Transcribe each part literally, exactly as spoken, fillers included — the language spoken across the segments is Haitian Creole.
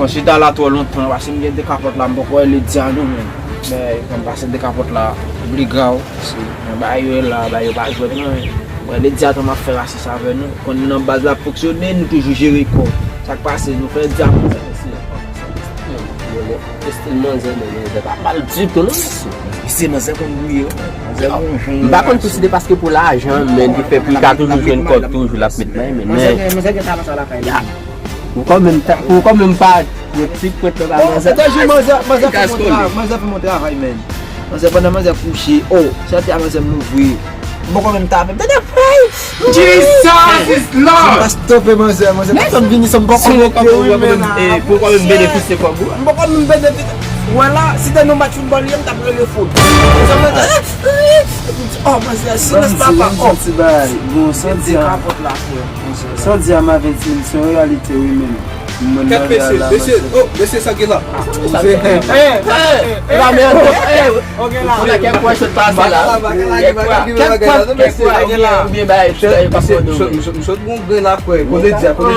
Chita la twò lontan, paske m gen de kapòt la, m poko wè Ledya non, men. Men, kòm pase de kapòt la, li graw, se, men bagay yo la, bagay yo pa jwèt non, men. Mwen, Ledya, tan m ap fè rasis avè nou, konn nou nan baz la ap fonksyone, nou toujou jere kò. Sa k pase, nou fè dyaman sa, mesye. Estil manzè, men manzè pa mal ditou non, mesye. Mesye, manzè konn gouye wi, manzè konn jwenn. M pa konn si se te paske pou lajan, men li fè pou li ka toujou jwenn kòb, toujou l ap met nan men, men. Manzè gen, manzè gen talan sa lakay li. Pou kòm menm ta, pou kòm menm pa yon ti pwent nan ba manzè. Tèt jou manzè, manzè fè mon travay, manzè fè mon travay, men. Manzè pandan manzè kouche, oh, sèl pye a manzè m louvri. M poko menm tape, m tande pray. Jesus is Lord! M pa stope manzè, manzè pa tann vini san m poko mete wi, men. Pou kòm menm benefisye kòb ou. M poko menm benefisye. Wè la, si te nou match foutbòl ye, m t ap rele fout. Manzè, manzè, oh, manzè, silans papa, oh. Bon, sa di a, sa di a m avèti, se yon reyalite wi, men. Kèt mesye, mesye, oh, mesye sa gen la. Kèt pwen, kèt pwen, oubyen bagay, chita, e pa fò nou. M sot gon grenn la frè, kote di a, kote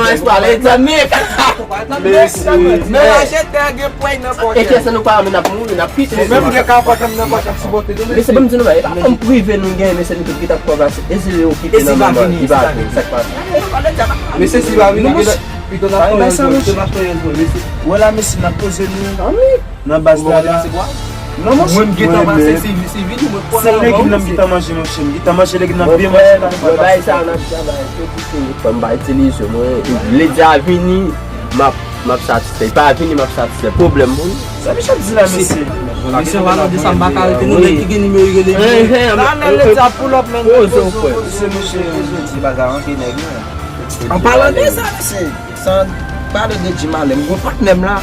di a. Mesye. Men ajetè gen pwen nan pòch. E kiyès nou pa renmen n ap mouri, n ap kite. Menm gen kapòt nan pòch ap sipòte nou, mesye. Mesye, ban m di nou bagay, e pa kòm prive nou gen, mesye, nou tout ki t ap kòmanse. E si li okipe nan moman, li pa vini, sa k pase? Mesye, si li pa vini, pito n ap fè yon jòl, pito n ap fè yon jòl, mesye. Wè la, mesye, n ap poze nou nan baz la la. Non, monchè. Mwen, m gentan pase, si, si vini, mwen pran nan men w, mesye. Se legim nan m gentan manje, monchè. M gentan manje legim nan byen, monchè. Mwen bay sa, n ap travay, se pou fini. Fò m pa itilize mwen. Ledya vini, m ap, m ap satisfè. Li pa vini, m ap satisfè. Pwoblèm pou nou. Sa misye ap di la, mesye? Mesye, an palan de sa, m pa ka rete, nou nèg ki gen nimewo yo rele m. Nan, nan, Ledya pull up, men. Poze w, frè. Se mesye, mesye di bagay, antre nèg, wi. An palan de sa, mesye, san pale de Jim Allen, gwo patnè m la.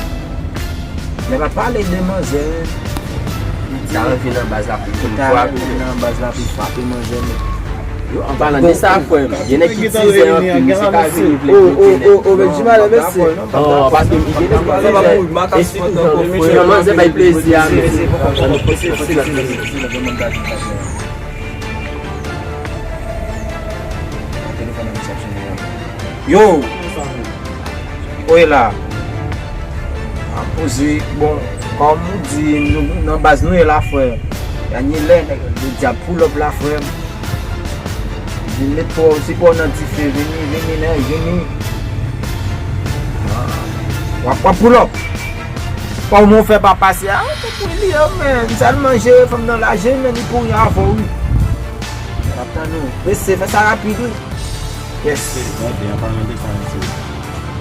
Lè m ap pale de manzè, li ta anvi nan baz la pou l frape. Nan baz la pou l frape manzè, men. Yo, an palan de sa, frè m, gen nèg ki tizè anpil, misye ka vini vle goute nèg. Oh, oh, oh, men Jim Allen, mesye. Oh, paske m gen nèg ki tizè, espri jan misye nan manzè bay plezi a, mesye. Yo! Ou ye la? An poze, bon, kòm ou di, nou, nan baz nou ye la, frè. Dènye lè, nèg, le dyab pull up la, frè. Vin met pò, si pò nan dife, vini, vini, nèg, vini. W ap, w ap pull up. Kòman w fè pa pase a? Ou konprann li, yo, men. Sèlman jere fanm nan la, jere men li kouri avè w, wi. N ap tann ou. Mesye, fè sa rapid, wi. Yes. Mwen te an palan de sa, mesye.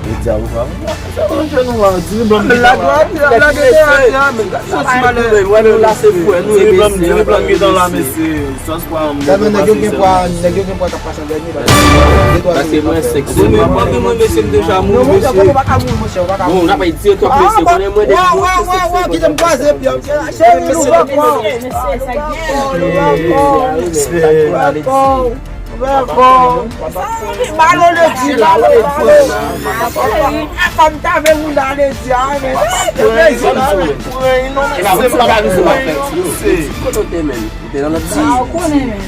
E dyawo pa. Sa manje nou a, diri blan m gentan la. Diri blan, diri blan m gentan la, mesye. Sans pwa m. Gade nèg yo gen pwa, nèg yo gen pwa k ap pase an dènye la. Paske mwen sèk sèlman. Mwen, mwen, mesye, m deja mouri, mesye. Bon, n ap bay direktè, mesye, konnen mwen deja mouri. Kite m kwaze pye m. Cheri, nou pran. Mesye, sa gen. Balo ledi, balo, balo. Fòm ta vle moun ale di a, men. Kote w te menm? Ou te nan lòt peyi? Ou konnen, men.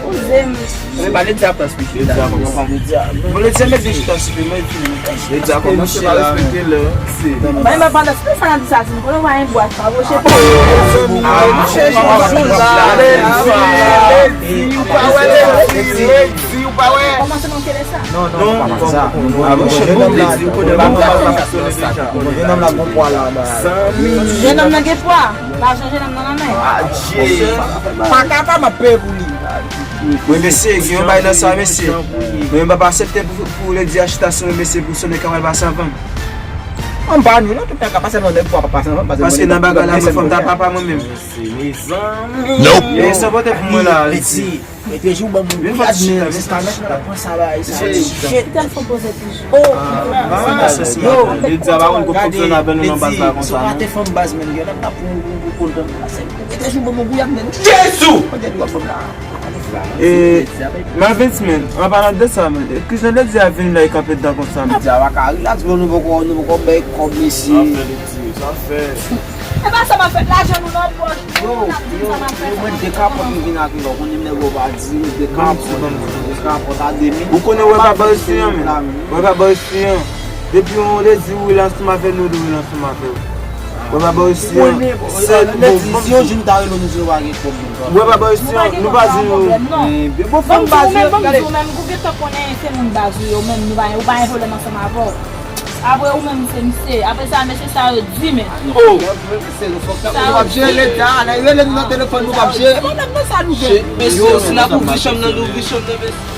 Poze m. Men pa ledi a pran speech. Bon, ledi a mete chita sou pye mwen, epi ledi a kòmanse la. Mwen, mwen pandan tout sa nan di sa, di m konnen w pa gen bwat pa voche pa. Ah, mouche Joujou la, ledi, ledi, ou pa wè ledi, ledi, ou pa wè. Kòmanse nan kele sa? Non, non, non, non, non, non, mouche Boub, ledi, ou konnen pa konn sa k ap sone deja. Jenòm nan gen pwa la, la. Jenòm nan gen pwa. Lajan jenòm nan nan men. Adje. Pa ka pa m ap peye pou li. Mwen, mesye, gen yon bay nan sa, mesye. Mwen, m p ap aksepte pou, pou ledi a chita sou mwen, mesye, pou sonnen kawèl pase anvan m. Mwen, m pa nou, non, tout nèg ka pase anvan nèg, pwa pa pase anvan m, paske nan bagay la, mwen, fò m ta papa mwen menm. Nope. E sa pote pou mwen la, ledi. Mete jou ban moun. Vin fò ti chita, vin fò ti chita. Pran sa la, sa. Shit. Telefòn poze toujou. Oh. Yo. Ledi a pa konn kou fonksyone avè nou nan baz la konsa, non. Mete jou ban moun bouyak, men. Jezi! E, Mavens, men, an palan de sa, men, kijan ledi a vin la, e kanpe dedan konsa, men? Ledi a pa ka relax, bro, nou poko, nou poko bay kòb, mesye. Sa fè, ledi, sa fè. E pa sa m ap fè, lajan nou nan pòch nou, n ap di m sa m ap fè. Mwen, de kapòt m vin ak lò, konnen nèg yo pa di, de kapòt, de kapòt a demi. Ou konnen wè pa ba resi an, men. Wè pa ba resi an. Depi yon ledi ou rele ansanm avè nou, nou rele ansanm avè w. Wè pa ba isi an, se bon, bon. Si yon jou nou ta rele w, nou di nou pa gen pwoblèm. Wè pa ba isi an, nou pa di nou. Bon, fanm baz yo, gade. Ou menm, ou gentan konnen se moun baz ou yo, menm nou pa, ou pa gen pwoblèm ansanm avè w. Apre ou menm se misye. Apre sa, mesye sa yo di men. Oh! Nou p ap jere leta, rele nou nan telefòn, nou p ap jere. Se pwoblèm nan sa nou gen. Mesye, si n ap ouvri chanm nan, nou ouvri chanm nan, mesye.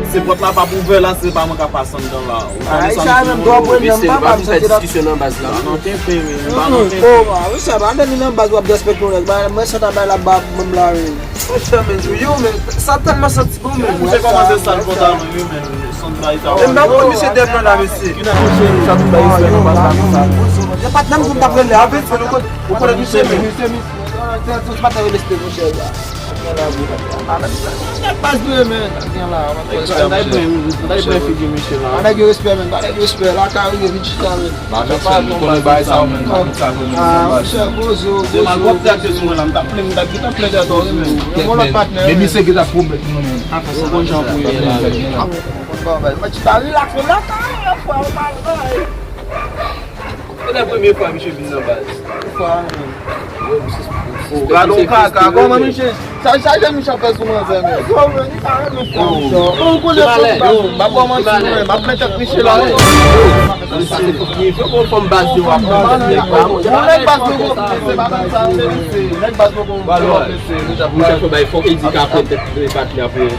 Se pòt la p ap ouvè la, se pa mwen k ap pase anndan la. Ou konnen sa m di nou, mesye, nou pa vin fè diskisyon nan baz la. Pa nan kenpe, men, nou pa nan kenpe. Oh, wi, sa pa anndan ni nan baz w ap derespekte yon nèg. Mwen santi bay la ba banm la, wi. Yo, men, sa tèlman santi bon, men. Misye kòmanse sal konsa, men, wi, men, son bay sa. E m pa konn misye dèm nan la, mesye. Sa tout bay respè nan baz la konsa. Yo, patnè m, m t ap rele avè l, se nou konn, ou konn misye, men. Nèg baz nou ye, men. Nèg yo respè, men. Ba nèg yo respè. Lakay ou ye, vin chita, men. Ba, Jackson, nou konnen bagay sa yo, men. Ba tout sa yo, men. Ah, monchè, poze w, poze w. Demal w ap trakte sou mwen la, m t ap plen, m t ap gentan plen tèt ou, men. Yon lòt patnè, men. Men misye ki t ap pwomèt nou, men. Ou konn jan pou ye la, men. Ou konn bagay. Mwen ti ta relax, men lakay, frè, ou pa bay. Se la premye fwa misye vin nan baz. Premye fwa, men. Ou gade yon kaka, kòman misye, sa, sa jèn misye ap fè sou manzè, men. Yo, men, li pa renmen fanm, sa. Bon, ou konnen fanm pa, m ap ba w manti, mwen, m ap plen tèt misye la, wi. Misye, fòk li fè bon fanm baz yo ap pran tèt nèg la, mwen. Nèg baz nou bon, se pa nan sa, se nèg baz nou bon, se, nou t ap fè bay fòk Edi ka pran tèt patnè pou yo.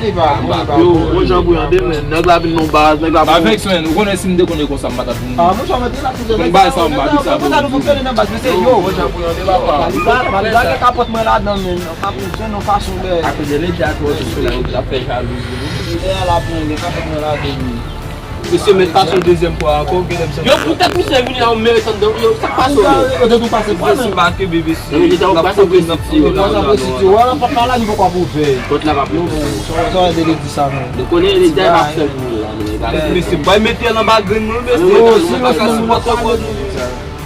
Yo, bon jan pou yande, men. Nèg la vin nan baz, nèg la vin. Pa vèks, men. Ou konnen si m te konnen konsa, m pa t ap vin. Ah, monchè, mwen te la. Konn bagay sa, m pa di sa pou nou. Sa nou fonksyone nan baz, mesye, yo. Malgra, malgra gen kapòt mwen ladan, men. Kapòt, se yon fason de. Akoz de leta twò sou la, yo t ap fè jalouzi. Leta la pran, gen kapòt mwen ladan, men. Mesye, men pase yon dezyèm fwa ankò, gen lè m santi. Yo, poutèt misye vini la, ou mete anndan, yo, sa k pase w menm? Yo te tou pase pou mwen. Mesye, pa kenbe, mesye. Yo te tou pase pou mwen. Yo te tou pase pou mwen. Wè, pòt la la, li poko ap ouvè. Pòt la p ap ouvè. Sa, sa, de li di sa, men. Nou konnen leta pa fè pou nou la, men. Mesye, bay mete anba grenn nou, mesye. Yo, si nou fè nou pa pale,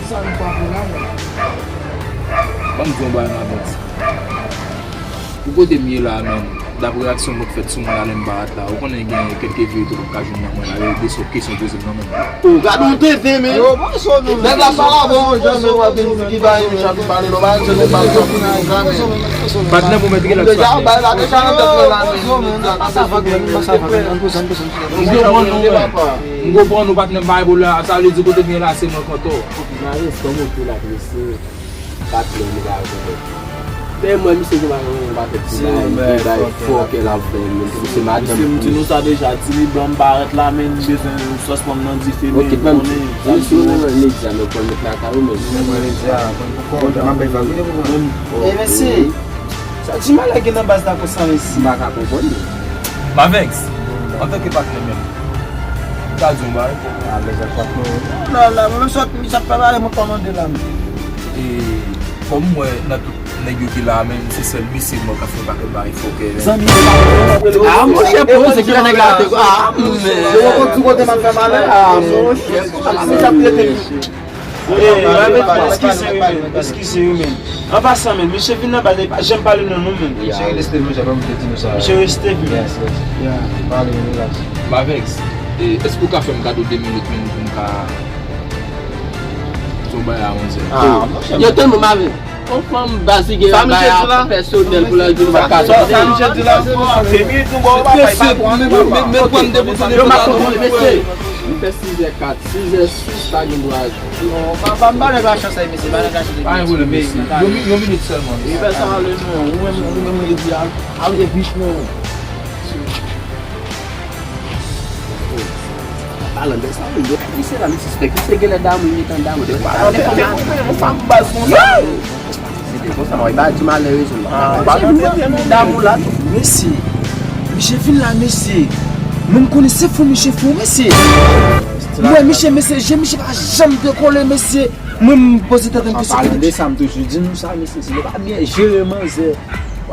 sa nou pa fè la, men. Ban m di yon bagay nan vant. Pou kote m ye la, menm, daprè reyaksyon m wè k fèt sou mwen la lè m parèt la, ou konnen gen kèlke verite w p ap ka jwenn nan mwen la, yo de sòt kesyon poze m nan menm. O, gade yon tenten, men. Yo, bon, so nou. Nèg la pa la, bon, jan men w ap vin di ki bagay, nou ap pale, nou pa jwenn nou pale, nou ap vin konsa, men. Patnè, bon, men, rilaks, patnè. Deja, bagay la deja nan tèt mwen la, men. Pase avè m, pase avè m, ann poze, ann poze, ann poze. M konprann nou, men. M konprann nou, patnè, m pa gen pwoblèm ak sa, vle di kote m ye la, se mwen k antò. Malis, kòman w tou la, mesye? Patnè, nou pa rekonèt. Men mwen, misye, se pa yon patèt ki bay, ki bay fòkè l ap fè, men se madanm. Misye, m di nou sa deja, Tini blan m parèt la, men m bezwen sispann nan dife, men ou konnen. Misye, ou nan medya, men pran met lakay ou, men. Ou nan medya, pran pou kò, m ap bay vag, ou dekouvri. E mesye, sa di malè gen nan baz la konsa, mesye? M pa ka konprann. Mavex, antanke patnè menm, m ka di yon bagay? Alèz ak patnè w. La, la, mwen menm sòt, misye ap pale, mwen kòmande la, men. E, kòm m wè nan tout nèg yo ki la, men se sèl misye mwen ka fè yon pakèt bagay fòkè, men. Zanmi, ah, monchè, poze ki la nèg la te, ah, men. Se yon konti kote m ap fè malè, ah, monchè. Misye ap trete m. Eh, Mavex, eskize wi, men. Eskize wi, men. An pasan, men, misye vin nan baz la, li pa janm pale non nou, men. Misye rele Steve, monchè, ban m te di nou sa. Misye rele Steve, men. Yes, yes. Yeah. Pale, men, relax. Mavex, eh, èske w ka fè m kado de minit, men, pou m ka di yon bagay a Manzè? Ah, monchè. Yo, tande, Mavex. Yon fanm baz li gen yon bagay a pèsonèl pou l al di nou pa ka sòti. Sa misye di la, se bon. Se minit nou ba w, papa, e pa twa. Men, men, men, men, pran m de pou di nou pa ka sòti, mesye. M fè sizè kat, sizè sis, pa gen dwa. Non, pa, pa, pa nèg la chans, mesye, pa nèg la chans. Pa gen pwoblèm, mesye. Yon mi-, yon minit sèlman, mesye. E fè sa ale non, ou menm, ou menm rele di al, al gen bich non. Palan de sa, wi, yo, misye la, li sispèk, misye genlè damou, li gentan damou. Depi palan de fanm, yon fanm baz konsa. Se te konsa, mwen, ba di malè rezon. Ah, ba di damou la tou. Mesye, misye vin la, mesye. Mwen, m konnen se fou, misye fou, mesye. Mwen, misye, mesye, je misye pa janm dekole, mesye. Mwen, m poze tèt mwen kesyon. An palan de sa, m toujou di nou sa, mesye, si nou pa byen jere manzè, w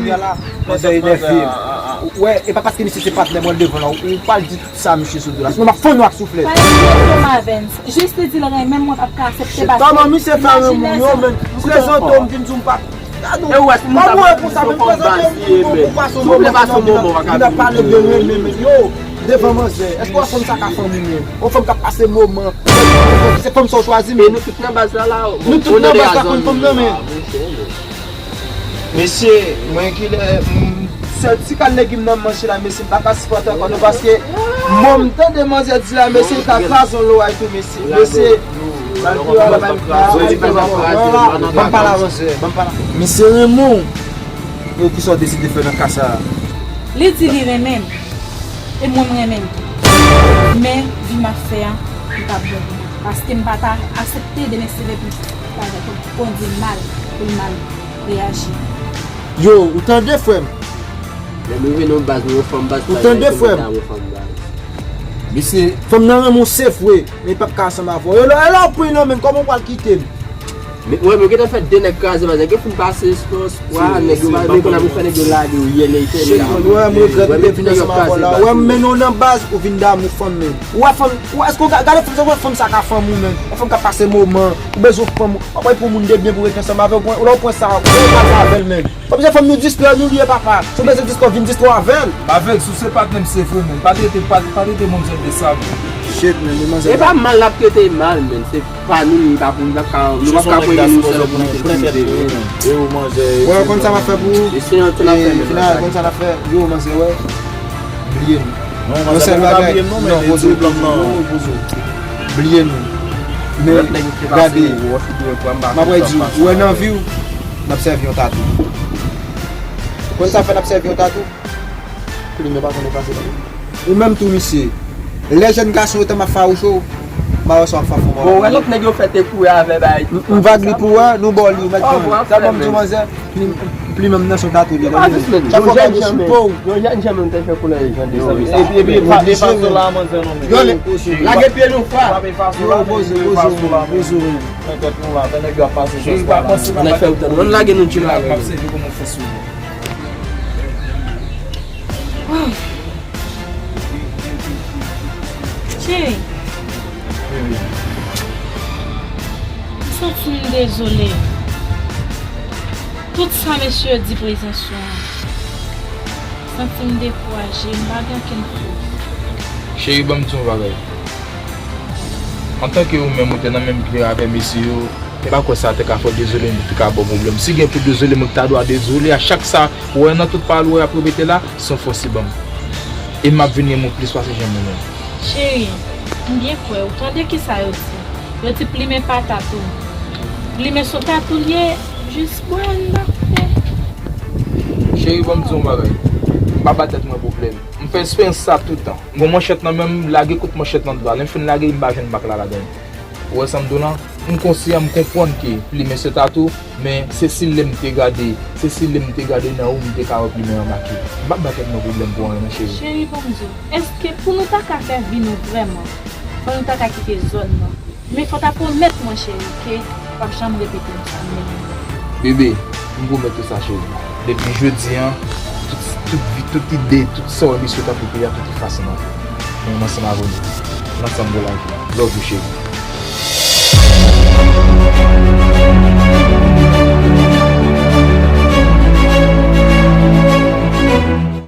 jodi a la, manzè enève m. Ou wè, e pa paske misye se patnè mwen devan la, ou pral di tout sa misye sou do la. Sinon, m ap fann ou ak souflèt. Pale de Tom Avens. Jis li di l renmen m, mwen p ap ka aksepte. Kòman misye fè renmen w, yo, men? Prezante w, m vin di w m pa. Gade w. E ou wè, si moun sa, ou konn baz li ye, men. Si w vle pase yon moman, w a ka vin pale de renmen, men yo, devan manzè. Èske w wè fanm sa ka fanm ou menm? Yon fanm k ap pase moman. Se fanm sa w chwazi, men. E nou tout nan baz la, la. Nou tout nan baz la, konn fanm nan, men. Mesye, mwen kilè, m, sèl ti kal legim nan m manje la, mesye, m pa ka sipòte ankò non, paske mwen m tande manzè di la, mesye, li ka kraze yon loray tou, mesye. Mesye, ban m pale a manzè, ban m pale a. Misye renmen w, e kisa w deside fè nan ka sa a? Li di li renmen m, e mwen m renmen l tou. Men, vi m ap fè a, li p ap bon pou mwen. Paske m pa ta aksepte demen se lè pou, pou, pou kondui mal, pou l mal reyaji. Yo, ou tande, frè m? Lè m rive nan baz, mwen yon fanm baz. Ou tande, frè m? Mwen fanm baz. Mesye, fanm nan renmen w, se vre, men li p ap ka ansanm avè w. E lè, e lè w pran nan men l, kòman w pral kite m? Men, wè, men gentan fè de nèg kraze, baz, nèg yo fin pase espwa, nèg yo pa, men konn ap fè nèg yo lage w yè, nèg yo fè. Wè, m regrèt m te vin ansanm avè w la. Wè, m mennen w nan baz, ou vin damou fanm, men. Ou wè fanm, ou wè, èske w ga-, gade fanm sa, ou wè fanm sa ka fanm ou, men. Yon fanm k ap pase moman, ou bezwen fanm, w ap pran yon moun de byen pou rete ansanm avè w, lè w pran sa, ou pral avè l, men. Pa bezwen fanm nou distrè, nou li ye papa. Si w bezwen distrè, vin distrè avè l. Avèg, si w se patnè m, se vre, men. Pa trete, pa, pa trete manzè de sa, men. Shit, men, men manzè. E pa mal n ap trete mal, men. Se pa nou, li pa pou, li pa ka, nou pa ka premye nou sèl pou nou te prive, men. E ou manzè, wè, konn sa m ap fè pou ou. E se yon ti afè, men. Final, konn sa n ap fè. Yo, manzè, wè. Bliye m. Yon sèl bagay, non, poze w, poze w, poze w. Bliye nou. Men gade, m ap di w, ou wè nan vi w, n ap sèvi yon tatou. Ou konn sa fè n ap sèvi yon tatou? Plimen pa konn efase non. Ou menm tou, misye. Lè jèn gason yo tann ap fawouche w, m pa wè sa w ap fè fò. Bon, wè lòt nèg yo fè te kouri avè bay. M vag li pou wè, nou ba w li, ou mèt pran li. Sa ban m di w, manzè, plimen m nan se yon tatou li. Chak fwa w gade sou po w. Yon jèn janm te fè koulè jan de sa. Epi, epi, epa, epa sou la, manzè, non, men. Yo, lage pye nou, frè. Yo, poze, poze, poze. Nèg yo ap pase sou la. Nèg fè w tann. Ann lage nou tchil la. Cheri, m santi m dezole. Tout sa mesye yo di prezans ou an, santi m dekouraje, m pa gen okenn fòs. Cheri, ban m di yon bagay. Antanke ou menm, ou te nan menm pye avè mesye yo, m pa kwè sa te ka fè w dezole, m te ka ba w pwoblèm. Si gen pou dezole, mwen ta dwa dezole a chak sa ou wè nan tout pawòl ou ap repete la, se yon fòs li ban m. E m ap vin renmen w plis pase jan m renmen w. Cheri, m byen kwè ou tande kisa yo di. Yo di plimen pa tatou. Plimen se yon tatou l ye, jis bwè ann ba fè. Cheri, ban m di w yon bagay. M pa ba tèt mwen pwoblèm. M fè eksperyans sa toutan. M gon manchèt nan men m, m lage kout manchèt nan dwa. Lè m fin lage, m pa jwenn mak la ladan l. Ou wè sa m di w lan? M konsyan, m konprann ke plimen se tatou, men se si lè m te gade, se si lè m te gade nan ou m te ka wè plimen an make. M p ap ba tèt mwen pwoblèm pou anyen non, cheri. Cheri, ban m di w, èske pou nou ta ka fè vi nou vrèman, fò nou ta ka kite zòn nan? Men fò w ta pwomèt mwen, cheri, ke w p ap janm repete m sa menm. Bebe, m pwomèt ou sa, cheri. Depi jodi a, tout, tout vi, tout ide, tout sa w ap eseye fè pou peyi a, tout efase nan fè. Mwen ansanm avè w. N ansanm pou lavi. Love you, cheri.